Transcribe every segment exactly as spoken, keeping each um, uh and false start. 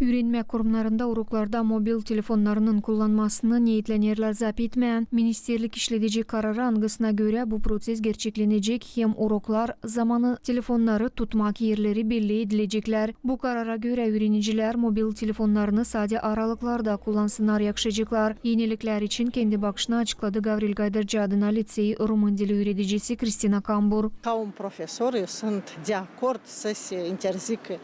Üürenmäk kurumnarında uroklarda mobil telefonnarının kullanmasını neetlenerlär zap etmää. Ministerlik işledecek kararı, angısına görä bu proses gerçeklenecek hem uroklar zamanı telefonnarı tutmak erleri belli edileceklär. Bu karara görä üürenicilär mobil telefonnarını sade aralıklarda kullansınnar, yakışaceklar. Eniliklär için kendi bakışını açıkladı Gavril Gaydarci adına liţeyi rumın dili üüredicisi Kristina Kambur. Ca un profesor, eu sunt de acord să se interzică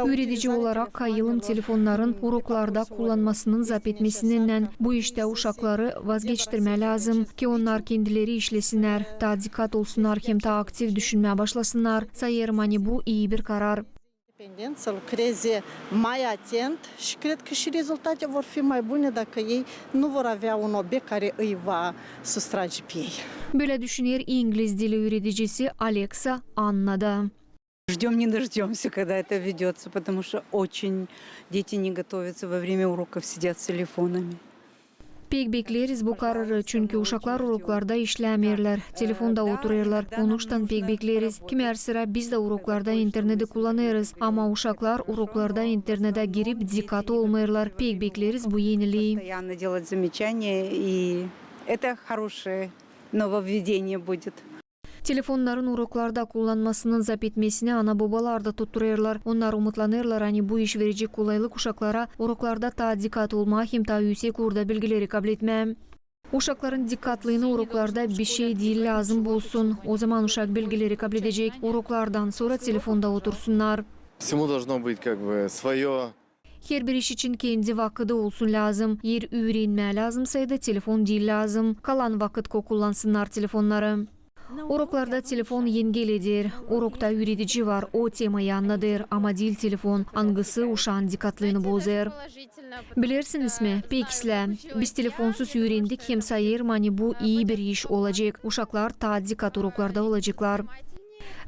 Üüredici olarak kayılım telefonnarın uroklarda kullanmasının zap etmesinennän. Bu iştä uşakları vazgeçtirmää lääzım, ki onnar kendileri işlesinnär, taa dikkat olsunnar hem taa aktiv düşünmää başlasınnar. Sayêrım, ani bu ii bir karar. Independenţă să lucreze mai atent și cred că și rezultate vor fi mai bune dacă ei nu vor avea un obiect care îi va sustrage pe ei. Bölä düşüner ingliz dili üüredicisi Aleksa Anna da. Ждём, не дождёмся, когда это введётся, потому что очень дети не готовятся, во время уроков сидят с телефонами. Pek bekleriz bu kararı, çünkü uşaklar uroklarda işlämeerlär, telefonda oturêrlar. Onuştan pek bekleriz. Kimär sıra biz dä uroklarda interneti kullanêrız, ama uşaklar uroklarda internedä girip dikkat olmêêrlar. Pek bekleriz bu enilii. Постоянно делать замечания, и это хорошее нововведение будет. Telefonnarın uroklarda kullanmasının zap etmesini ana-bobalar da tutturêrlar. Onnar umutlanêrlar, ani bu iş verecek kolaylık uşaklara uroklarda taa dikkat olmaa hem taa üüsek uurda bilgileri kabletmää. Uşakların dikkatlıını uroklarda bişey diil lääzım bozsun. Ozaman uşak bilgileri kabledecek, uroklardan sora telefonda otursunnar. Всему должно быть как бы своё Herbir iş için kendi vakıdı olsun lääzım. Eer üürenmää lääzımsaydı, telefon diil lääzım. Kalan vakıt ko kullansınnar telefonnarı. Uroklarda telefon engel eder. Urokta üüredici var, o temayı annadêr, ama diil telefon, angısı uşaan dikkatlığını bozêr. Bilersiniz mi, pek islää. Biz telefonsuz üürendik hem sayêrım, ani bu ii bir iş olacek. Uşaklar taa dikkat uroklarda olaceklar.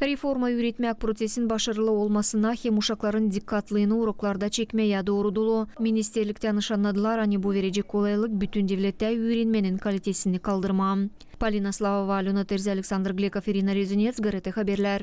Reforma üüretmäk proţesin başarılı olmasına hem uşakların dikkatlığını uroklarda çekmeyä dooru dolu. Ministerliktän işannadılar, ani bu verecek kolaylık bütün devlettää üürenmenin kalitesini kaldırmaa. Polina Slavova, Alöna Terzi, Aleksandr Glekov, İrina Rezunets, GRT Haberlär.